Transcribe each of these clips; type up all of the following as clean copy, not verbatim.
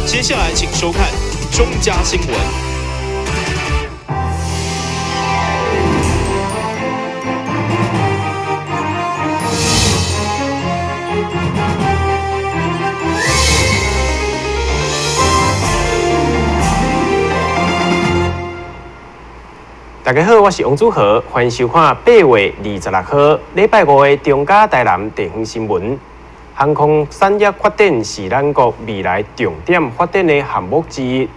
接下來請收看中嘉新聞。大家好，我是王祖豪，歡迎收看8月26號禮拜五的中嘉台南地方新聞。航空產業發展是咱國未來重點發展的項目之一。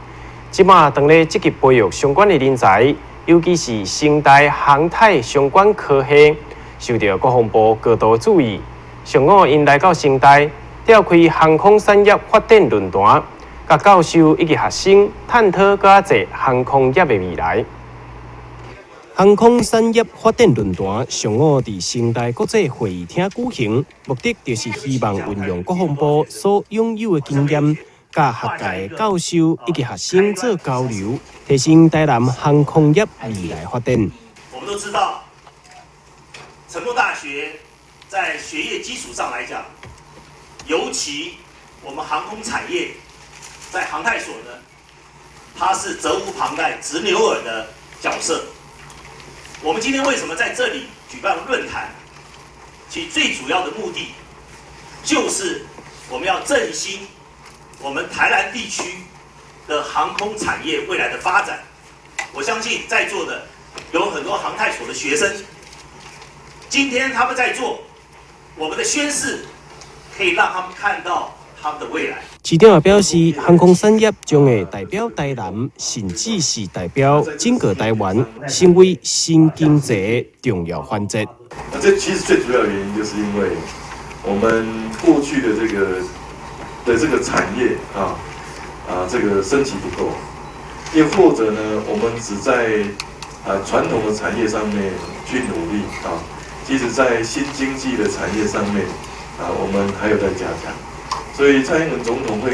這馬當咧積極培育相關的人才，尤其是成大航太相關科系，受到國防部高度注意。上午𪜶來到成大，召開航空產業發展論壇，佮教授以及學生探討閣較濟航空業的未來。航空產業發展論壇上午佇成大國際會議廳舉行，目的就是希望運用國防部所擁有的經驗，佮學界的教授以及學生做交流，提升台南航空業未來發展。我們都知道，成功大學在學業基礎上來講，尤其我們航空產業在航太所呢，它是責無旁貸、執牛耳的角色。我們今天為什麼在這裡舉辦論壇？其最主要的目的，就是我們要振興我們台南地區的航空產業未來的發展。我相信在座的有很多航太所的學生，今天他們在做我們的宣誓，可以讓他們看到他們的未來。市長也表示，航空產業將會代表台南，甚至是代表整個台灣，成為新經濟的重要環節。那這其實最主要的原因，就是因為我們過去的這個產業這個升級不夠，又或者呢，我們只在傳統的產業上面去努力啊，其實在新經濟的產業上面啊，我們還有待加強。所以蔡英文總統會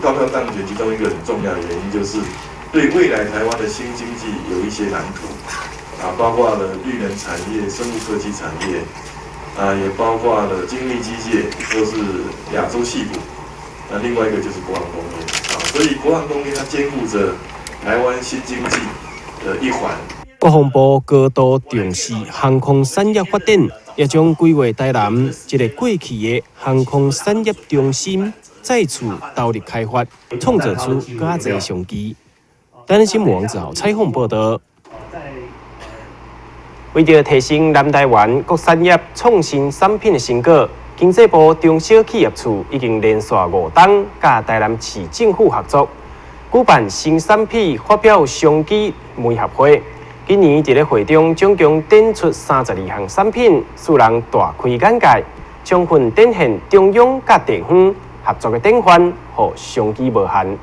高票當選，其中一個很重要的原因就是對未來台灣的新經濟有一些藍圖，啊，包括了綠能產業、生物科技產業，啊，也包括了精密機械，或是亞洲矽谷。那另外一個就是國防工業，啊，所以國防工業它肩負着台灣新經濟的一環。國防部高度重視航空產業發展，也將規劃台南這个過去的航空產業中心再次投入開發，創造出閣較濟商機。台南新聞王子豪採訪報導。為著提升南台灣各產業創新產品的成果，經濟部中小企業處已經連續5冬佮台南市政府合作，舉辦新產品發表商機媒合會。今年佇咧會中總共展出32項產品，使人大開眼界，充分展現中央佮地方合作的典範，予商機無限。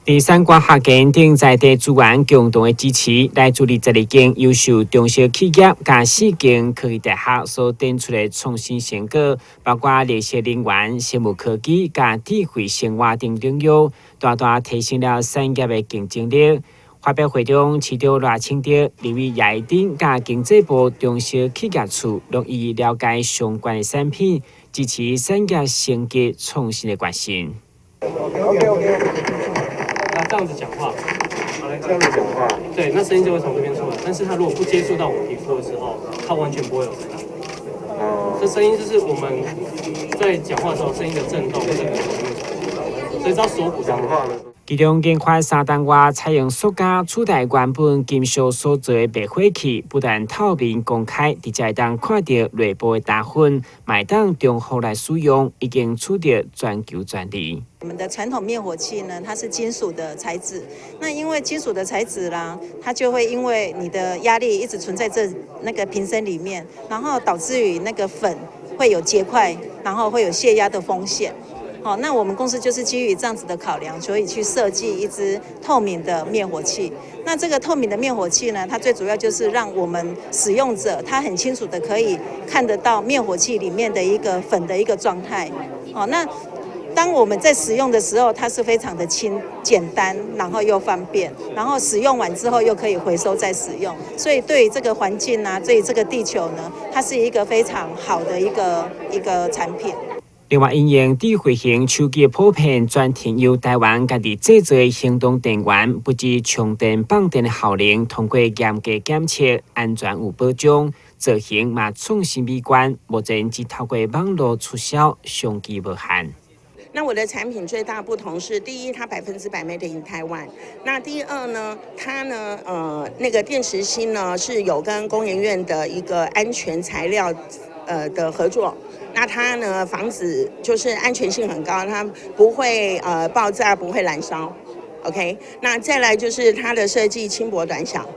第三國學間等在地資源共同的支持，來自22間優秀中小企業佮4間科技大學所展出的創新成果，包括綠色能源、生物科技佮智慧生活等領域，大大提升了產業的競爭力。發表會中，市長賴清德、立委葉宜津佮經濟部中小企業處，攏一一了解相關的產品，支持產業升級創新的決心。 OK OK。那這樣子講話，這樣子講話，對，那聲音就會從這邊出來。但是它如果不接觸到我們皮膚的時候，它完全不會有聲音。哦。這聲音就是我們在講話的時候，聲音的震動會在耳朵裡面傳出，所以只要鎖骨講話了。其中研發3冬外，採用塑膠取代原本金屬所做的滅火器，不但透明公開，直接會當看著內部的焦粉，嘛會當重複來使用，已經取得全球專利。我們的傳統滅火器呢，它是金屬的材質。那因為金屬的材質啦，它就會因為你的壓力一直存在這那個瓶身裡面，然後導致於那個粉會有結塊，然後會有洩壓的風險。好，那我們公司就是基於這樣子的考量，所以去設計一支透明的滅火器。那這個透明的滅火器呢，它最主要就是讓我們使用者他很清楚的可以看得到滅火器裡面的一個粉的一個狀態。好，那當我們在使用的時候，它是非常的輕、簡單，然後又方便，然後使用完之後又可以回收再使用，所以對於這個環境啊，對於這個地球呢，它是一個非常好的一個產品。另外，因應智慧型手機普遍轉停由台灣家己製造的行動電源，不止充電放電的效能通過嚴格檢測，安全有保障，造型嘛創新美觀，目前只透過網路出銷，商機無限。那我的產品最大不同是，第一，它100% made in Taiwan。那第二呢，它呢，那個電池芯呢是有跟工研院的一個安全材料，的合作。那它呢，防止就是安全性很高，它不會爆炸，不會燃燒。OK，那再來就是它的設計輕薄短小，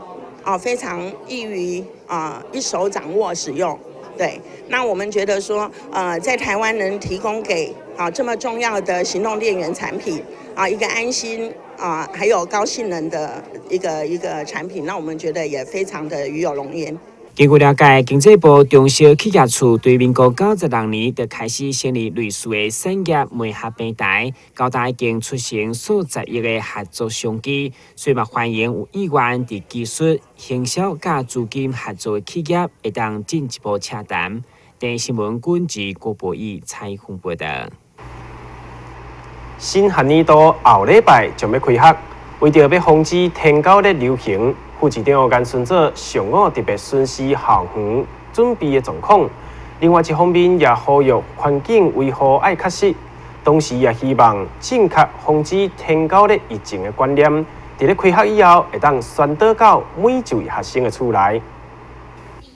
哦，非常易於啊一手掌握使用。對，那我們覺得說，在台灣能提供給啊這麼重要的行動電源產品啊，一個安心啊，還有高性能的一個產品，那我們覺得也非常的與有榮焉。根據了解，經濟部中小企業處對民國96年就開始成立類似的產業媒合平台，到今已經促成數十億的合作商機，所以嘛歡迎有意願佇技術、行銷佮資金合作的企業，會當進一步洽談。電視新聞軍事郭博義採訪報道。新學年度後禮拜就欲開學，為著欲防止天狗熱流行，副市長顏順祖上午特別巡視校園準備的狀況。另外一方面，也呼籲環境維護愛較實，同時也希望正確防止天狗熱疫情的觀念，佇咧開學以後，會當宣導到每一位學生的厝內。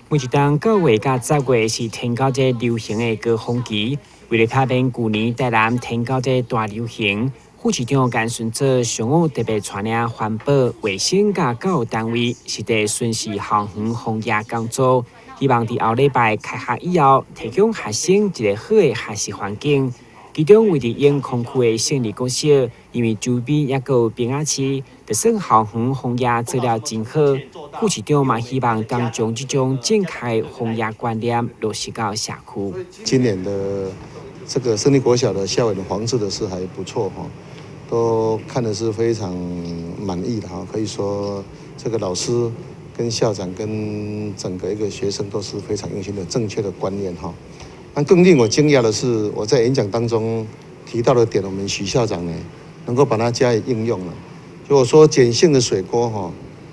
每一冬9月佮10月是天狗節流行的高峰期，為了避免舊年台南天狗節大流行，副市長顏順祖上午特別帶領環保、衛生佮教育單位，實地巡視校園防疫工作，希望佇後禮拜開學以後，提供學生一個好的學習環境。其中位佇永康區的勝利國小，因為周邊猶閣有冰仔市，就算校園防疫做了真好，副市長嘛希望當將這種正確的防疫觀念落實到社區。今年的這個勝利國小的校園防治的是還不錯哈，都看的是非常滿意的哈，可以說這個老師跟校長跟整個一個學生都是非常用心的正確的觀念哈。那更令我驚訝的是，我在演講當中提到的點，我們許校長呢能夠把它加以應用了。就我說鹼性的水鍋哈，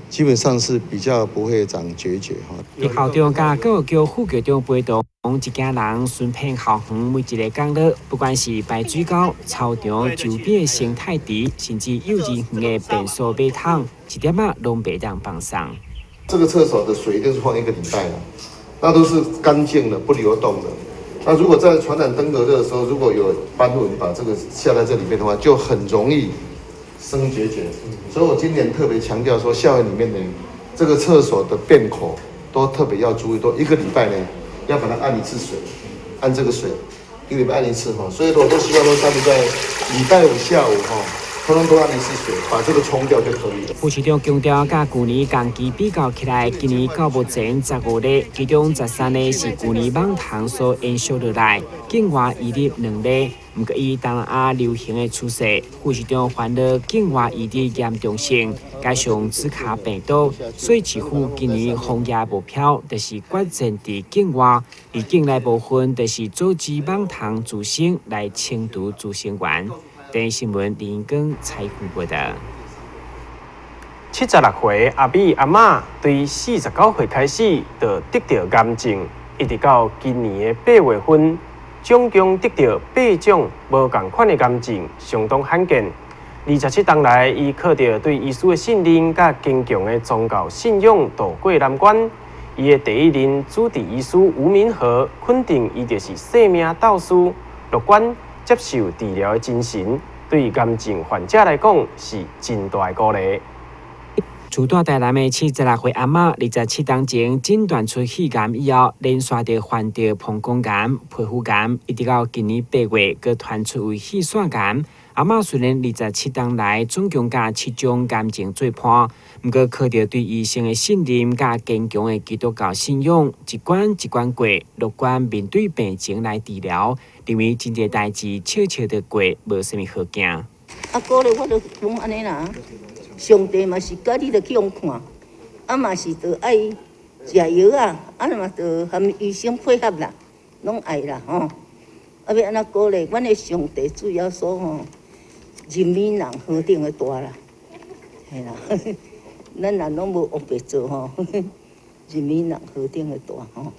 基本上是比較不會長孑孓哈。校長佮教育局副局長陪同，一行人巡遍校園每一个角落，不管是排水溝、操場周邊的生態池，甚至幼稚園的便所馬桶，一點仔攏袂當放鬆。這個廁所的水一定是放一個禮拜的，那都是乾淨的、不流動的。那如果在傳染登革熱的時候，如果有斑蚊把這個下在這裡面的話，就很容易生孑孓。所以我今年特別強調說，校園裡面呢，這個廁所的便口都特別要注意，都一個禮拜呢要把它按一次水，按這個水，一個禮拜按一次哈。所以我都希望說他們在禮拜五下午哈，通通都按一次水，把這個沖掉就可以了。副市長強調，佮舊年同期比較起來，今年到目前15例，其中13例是舊年蠓蟲所延續落來，境外移入2例。毋過以東南亞流行的趨勢，副市長煩惱境外移入嚴重性，加上茲卡病毒，所以市府今年防疫目標就是決戰佇境外，而境內部分就是阻止蠓蟲滋生來清除滋生源。電視新聞林根採訪報道。76歲阿美阿嬤對49歲開始就得著癌症，一直到今年的8月份，總共得著八種無仝款的癌症，相當罕見。27冬來，伊靠著對醫師的信任佮堅強的宗教信仰渡過難關。伊的第一任主治醫師吳明和肯定，伊就是生命鬥士，樂觀接受治療的精神，對癌症患者來講是真大的鼓勵。住佇台南的76歲阿嬤，27冬前診斷出肺癌以後，連續著患著膀胱癌、皮膚癌，一直到今年8月，閣傳出為肺腺癌。阿嬤雖然27冬來總共佮七種癌症做伴，毋過靠著對醫生的信任佮堅強的基督教信仰，一關一關過，樂觀面對病情來治療，認為真濟代誌悄悄的過，無啥物好驚。啊，過咧我就講按呢啦。上帝嘛是佮你著去予看，啊嘛是著愛食藥啊，啊嘛著和醫生配合啦，攏愛啦吼。啊，欲按怎鼓勵？阮的上帝主耶穌吼，認命人何等的大啦，嘿啦，咱人攏無烏白做吼，認命人何等的大吼。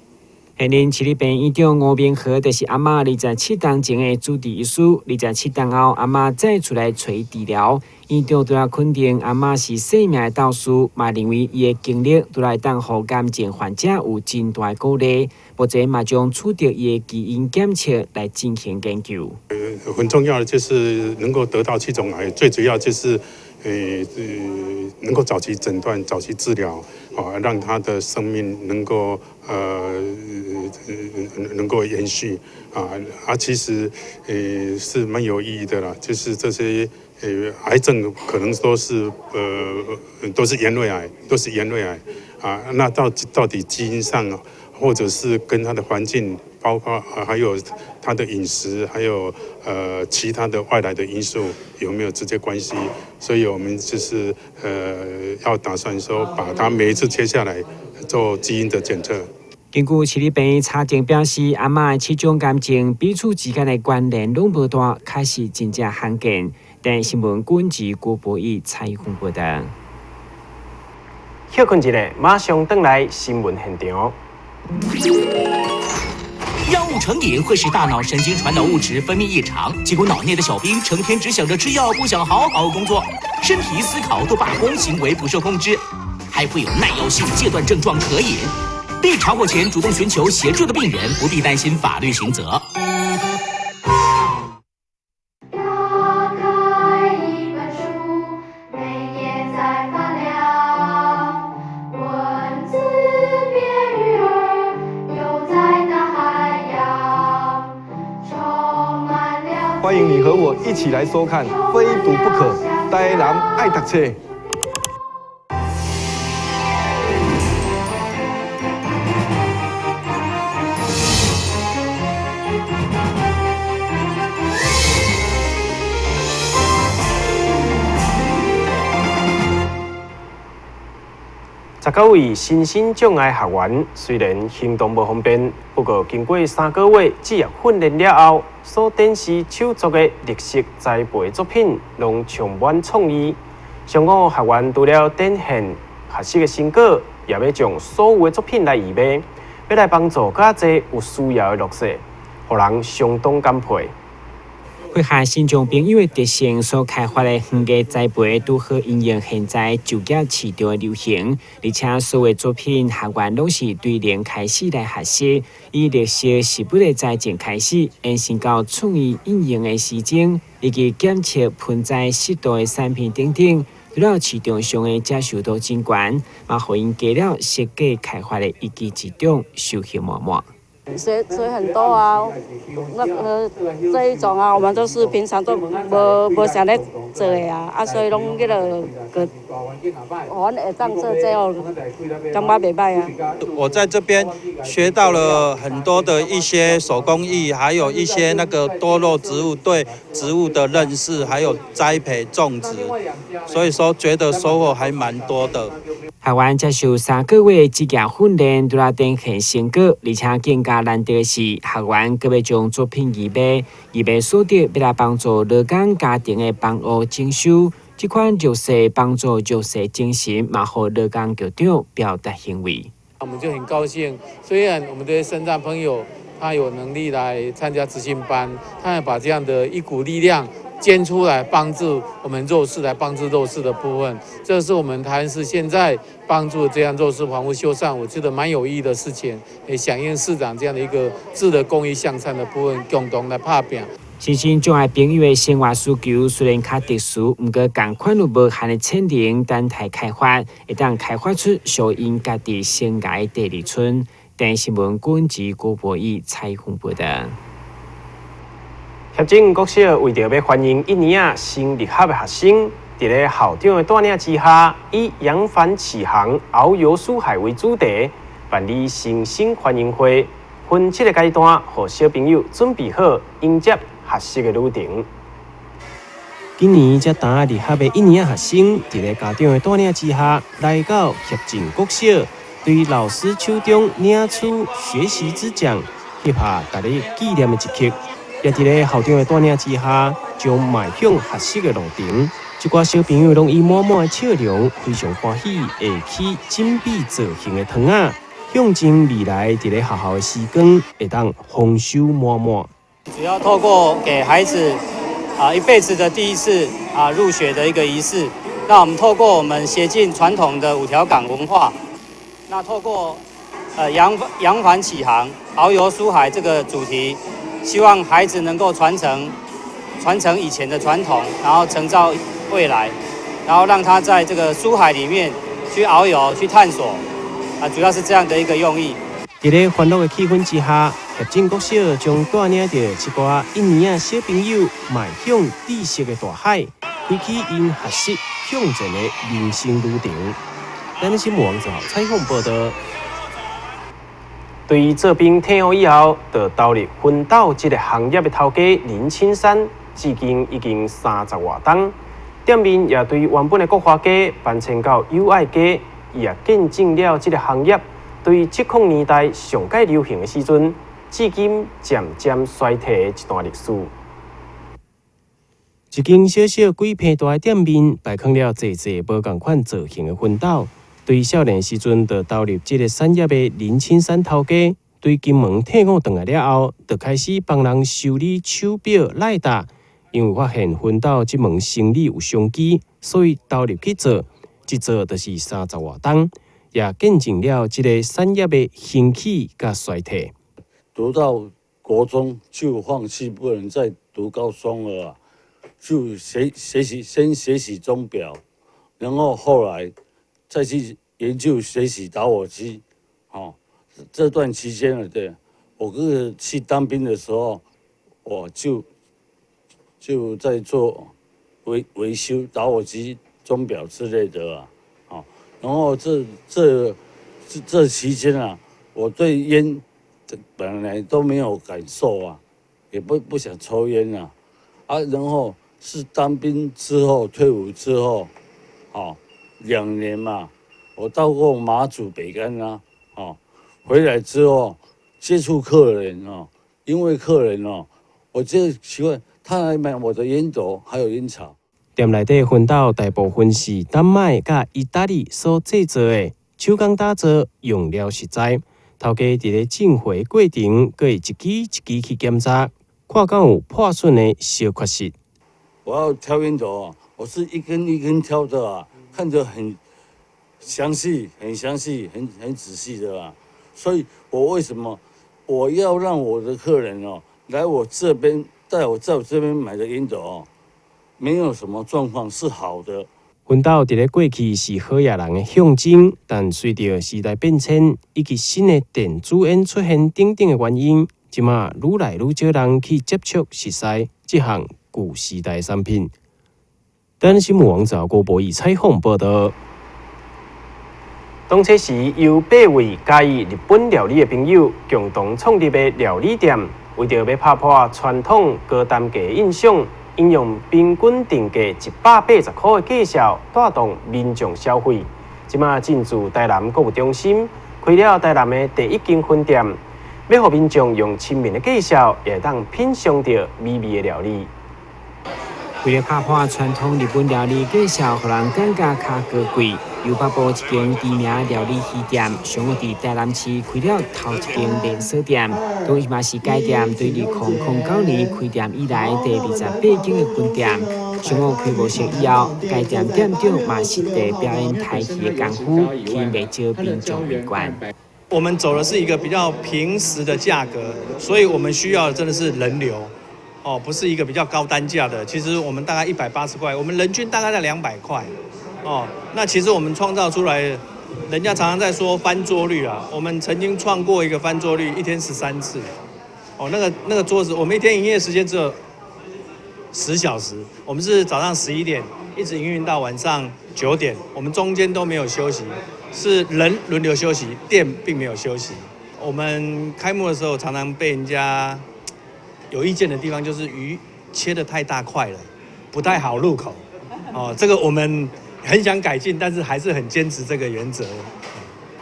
現任市立病院長吳明和就是阿嬤27冬前的主治醫師，27冬後阿嬤再出來揣治療，院長除了肯定阿嬤是生命的鬥士，嘛認為伊的經歷除了會當予癌症患者有真大的鼓勵，目前嘛將取得伊的基因檢測來進行研究。很重要的就是能夠得到這種癌，最主要就是能夠早期診斷、早期治療，啊，讓他的生命能夠延續，啊，其實是蠻有意義的啦。就是這些癌症可能都是原位癌，都是原位癌，啊，那到底基因上，或者是跟他的環境，包括還有他的飲食，還有其他的外來的因素有沒有直接關係？所以我們就是要打算說，把它每一次切下來做基因的檢測。根據市立病院查證表示，阿嬤的七種癌症彼此之間的關聯攏無大，確實真正罕見。但新聞軍事郭博義採訪報道。歇睏一下，馬上轉來新聞現場。藥物成癮會使大腦神經傳導物質分泌異常，結果腦內的小兵成天只想着吃藥，不想好好工作，身體思考都罷工，行為不受控制，還會有耐藥性戒斷症狀可引。被查獲前主動尋求協助的病人，不必擔心法律刑責。打開一本書，每頁在發亮，文字變魚兒，游在大海洋，充滿了。歡迎你和我一起來收看《非讀不可》，台南愛讀冊。19位身心障礙學員雖然行動無方便，不過經過3個月職業訓練了後，所展示手作的綠色栽培作品，攏充滿創意。上午學員除了展現學習的成果，也欲將所有的作品來義賣，欲來幫助較濟有需要的弱勢，予人相當感佩。配合身障朋友的特性所開發的園藝栽培，拄好因應現在就業市場的流行，而且所有作品學員攏是對零開始來學習，以綠色食物的栽種開始，延伸到創意應用的時鐘，以及檢測盆栽濕度的產品等等，除了市場上的接受度真懸，嘛予𪜶加了設計開發的一技一種，收穫滿滿。學很多啊，那這一種啊，我們都是平常都無啥咧做的啊，啊，所以攏彼個個，阮會當做這哦，感覺袂䆀啊。我在這邊學到了很多的一些手工藝，還有一些那個多肉植物對植物的認識，還有栽培種植，所以說覺得收穫還蠻多的。學員接受3個月職業訓練，除了展現成果，而且更加難得的是，學員閣欲將作品義賣，義賣所得欲來幫助勞工家庭的房屋整修。這款弱勢幫助弱勢精神，嘛予勞工局長表達欣慰。我們就很高興，雖然我們的身障朋友他有能力來參加職訓班，他也把這樣的一股力量捐出來幫助我們弱勢，來幫助弱勢的部分，這是我們台南市現在幫助這樣弱勢房屋修繕，我覺得蠻有意義的事情，也響應市長這樣的一個致力公益向善的部分，共同來拍拚。身心障礙朋友的生活需求雖然較特殊，毋過仝款有無限的潛能等待開發，會當開發出屬於𪜶家己生涯的第二春。電視新聞軍事郭博義採訪報道。協進國小為著欲歡迎一年仔新入學的學生，佇咧校長的帶領之下，以揚帆起航、遨遊書海為主題，辦理新生歡迎會，分七個階段，予小朋友準備好迎接學習的旅程。今年才剛入學的一年仔學生，佇咧家長的帶領之下，來到協進國小，對老師手中領取學習之獎，翕下共你紀念的一刻。也佇咧校長的帶領之下，將邁向學習的路程。這寡小朋友攏以滿滿的笑容，非常歡喜，下起準備造型的糖仔，象徵未來佇咧學校的時光會當豐收滿滿。主要透過給孩子一輩子的第一次入學的一個儀式，那我們透過我們協進傳統的五條港文化，那透過揚帆起航、遨遊書海這個主題，希望孩子能夠傳承以前的傳統，然後成造未來，然後讓他在這個書海裡面去遨遊、去探索，主要是這樣的一個用意。佇咧歡樂的氣氛之下，協進國小將帶領著這寡一年仔小朋友邁向知識的大海，開啟𪜶學習向前的人生旅程。咱新聞網站採訪報導。對做兵退伍以後，就投入薰斗這个行業的頭家林青山，至今已經三十外冬。店面也對原本的國華街搬遷到友愛街，伊也見證了這个行業對70年代上蓋流行的時陣，至今漸漸衰退的一段歷史。一間小小幾坪大的店面，擺放了濟濟無仝款造型的薰斗。對少年時陣就投入這个產業的林青山頭家，對金門退伍轉來了後，就開始幫人修理手錶、賴打。因為發現薰斗這門生意有商機，所以投入去做，一做就是三十外冬，也見證了這个產業的興起佮衰退。讀到國中就放棄，不能再讀高中了，就學習先學習鐘錶，然後後來再去研究學習打火機。哦，這段期間啊，對，我哥哥去當兵的時候，我就在做維修打火機、鐘錶之類的啊，哦，然後這期間啊，我對煙本來都沒有感受啊，也不想抽煙啊，然後是當兵之後退伍之後，哦，2年嘛，我到過馬祖北竿啊，哦，回來之後接觸客人哦，因為客人哦，我覺得奇怪，他來買我的煙斗還有煙草。店內底薰斗大部分是丹麥佮意大利所製造的，手工打造，用料實在。頭家佇咧進貨過程，閣會一支一支去檢查，看敢有破損的小缺失。我要挑煙斗啊，我是一根一根挑的啊，看得很詳細、很詳細、很仔細的啊。所以我為什麼我要讓我的客人哦來我這邊，在我這邊買的煙斗哦，沒有什麼狀況，是好的。薰斗佇咧過去是好額人的象徵，但隨著時代變遷以及新的電子煙出現等等的原因，這馬愈來愈少人去接觸熟似這項舊時代產品。等新聞網站郭博義採訪報導。當初時由八位佮意日本料理的朋友共同創立的料理店，為著欲拍破傳統高單價印象，𪜶用平均定價180塊的價數帶動民眾消費。這馬進駐台南購物中心，開了台南的第一間分店，欲予民眾用親民的價數，也會當品嚐著美味的料理。為了拍破傳統日本料理價數，予人感覺較高貴。由北部一間知名料理魚店，上午佇台南市開了頭一間連鎖店，當伊嘛是該店對2009年開店以來第28間的分店。上午開幕式以後，該店店長嘛實地表演刣魚的功夫，吸引袂少民眾圍觀。我們走的是一個比較平實的價格，所以我們需要的真的是人流。哦，不是一個比較高單價的，其實我們大概180塊，我們人均大概在200塊。哦，那其實我們創造出來，人家常常在說翻桌率啊，我們曾經創過一個翻桌率，一天13次。哦，那個桌子，我們一天營業時間只有10小時，我們是早上11點一直營運到晚上9點，我們中間都沒有休息，是人輪流休息，店並沒有休息。我們開幕的時候常常被人家有意見的地方就是魚切得太大塊了，不太好入口。哦，這個我們很想改進，但是還是很堅持這個原則。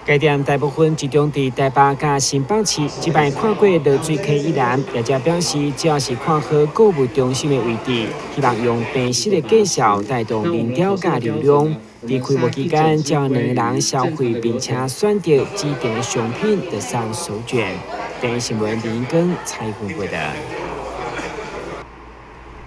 該店大部分集中佇台北佮新北市，這擺看過濁水溪以南，業者表示，只要是看好購物中心的位置，希望用平實的介紹帶動人潮佮流量。佇開幕期間，只要兩个人消費並且選擇指定的商品，就送手卷。電視新聞林根採訪報導。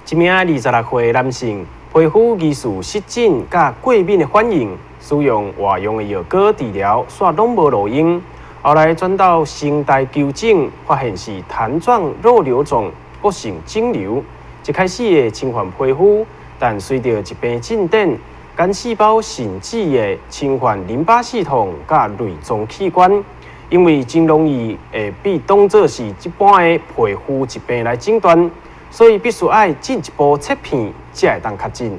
一名26歲男性，皮膚疑似濕疹佮過敏的反應，使用外用的藥膏治療，煞攏無路用。後來轉到成大求診，發現是彈狀肉瘤腫，惡性腫瘤。一開始會侵犯皮膚，但隨著疾病進展，幹細胞甚至會侵犯淋巴系統佮內臟器官，因為真容易會被當作是一般的皮膚疾病來診斷，所以必須愛進一步切片，才會當確診。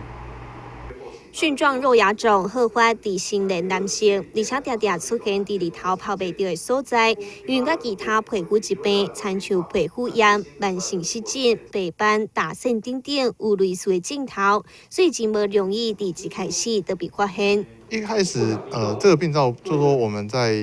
蕈狀肉芽腫好發佇成年男性，而且常常出現佇日頭曬袂著的所在。因為佮其他皮膚疾病，親像皮膚炎、慢性濕疹、白斑、大癬等等有類似的症頭，所以真無容易佇一開始就被發現。一開始，這個病灶就是說我們在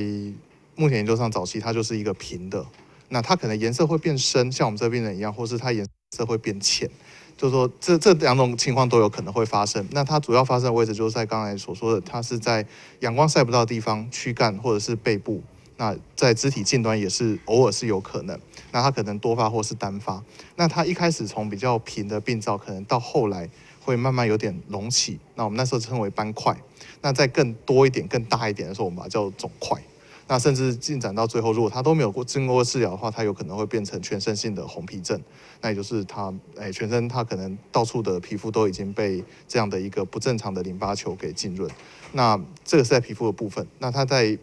目前研究上早期，它就是一個平的，那它可能顏色會變深，像我們這病人一樣，或是它顏色會變淺。就是說這兩種情況都有可能會發生。那它主要發生的位置就是在剛才所說的，它是在陽光曬不到的地方，軀幹或者是背部。那在肢體近端也是偶爾是有可能。那它可能多發或是單發。那它一開始從比較平的病灶，可能到後來會慢慢有點隆起。那我們那時候稱為斑塊。那再更多一點、更大一點的時候，我們把它叫腫塊。那甚至進展到最後，如果他都沒有過經過治療的話，他有可能會變成全身性的紅皮症。那也就是他，全身他可能到處的皮膚都已經被這樣的一個不正常的淋巴球給浸潤。那這個是在皮膚的部分。那他在，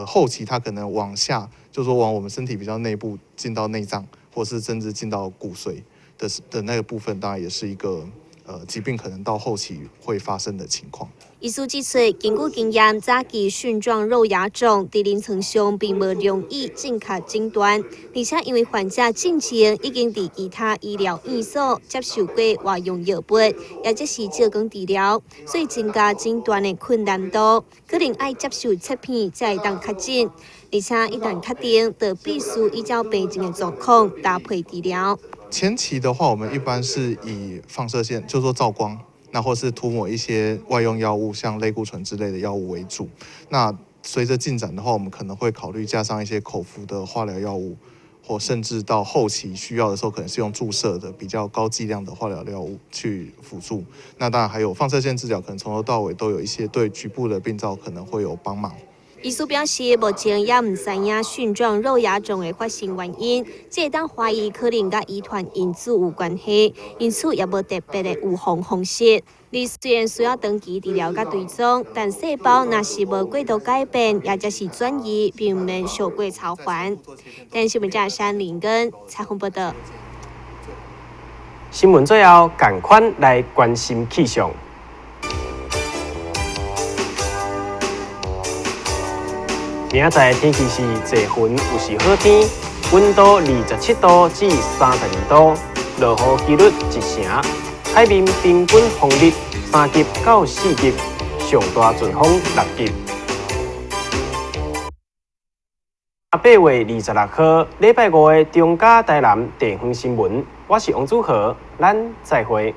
後期他可能往下，就是說往我們身體比較內部進到內臟，或是甚至進到骨髓的那個部分，當然也是一個。疾病可能到後期會發生的情況。醫師指出，根據經驗，早期蕈狀肉芽腫佇臨床上並無容易正確診斷，而且因為患者進前已經佇其他醫療院所接受過外用藥物，也即是照光治療，所以增加診斷的困難度，可能愛接受切片才會當確診，而且一旦確定，就必須依照病情的狀況搭配治療。前期的話，我們一般是以放射線，就是說照光，那或是塗抹一些外用藥物，像類固醇之類的藥物為主。那隨着進展的話，我們可能會考慮加上一些口服的化療藥物，或甚至到後期需要的時候，可能是用注射的比較高劑量的化療藥物去輔助。那當然還有放射線治療，可能從頭到尾都有一些對局部的病灶可能會有幫忙。醫師表示，目前也毋知影蕈狀肉芽腫的發生原因，這會當懷疑可能佮遺傳因子有關係，因此也無特別的預防方式。你雖然需要長期治療佮追蹤，但細胞若是無過度改變，也則是轉移，並毋免傷過操煩。電視新聞記林根採訪報導。新聞最後，趕快來關心氣象。明仔載天氣是濟雲，有時好天，溫度27度至32度，落雨幾率1成，海面平均風力3級到4級，上大陣風6級。8月26號，禮拜五的中嘉台南地方新聞，我是王祖豪，咱再會。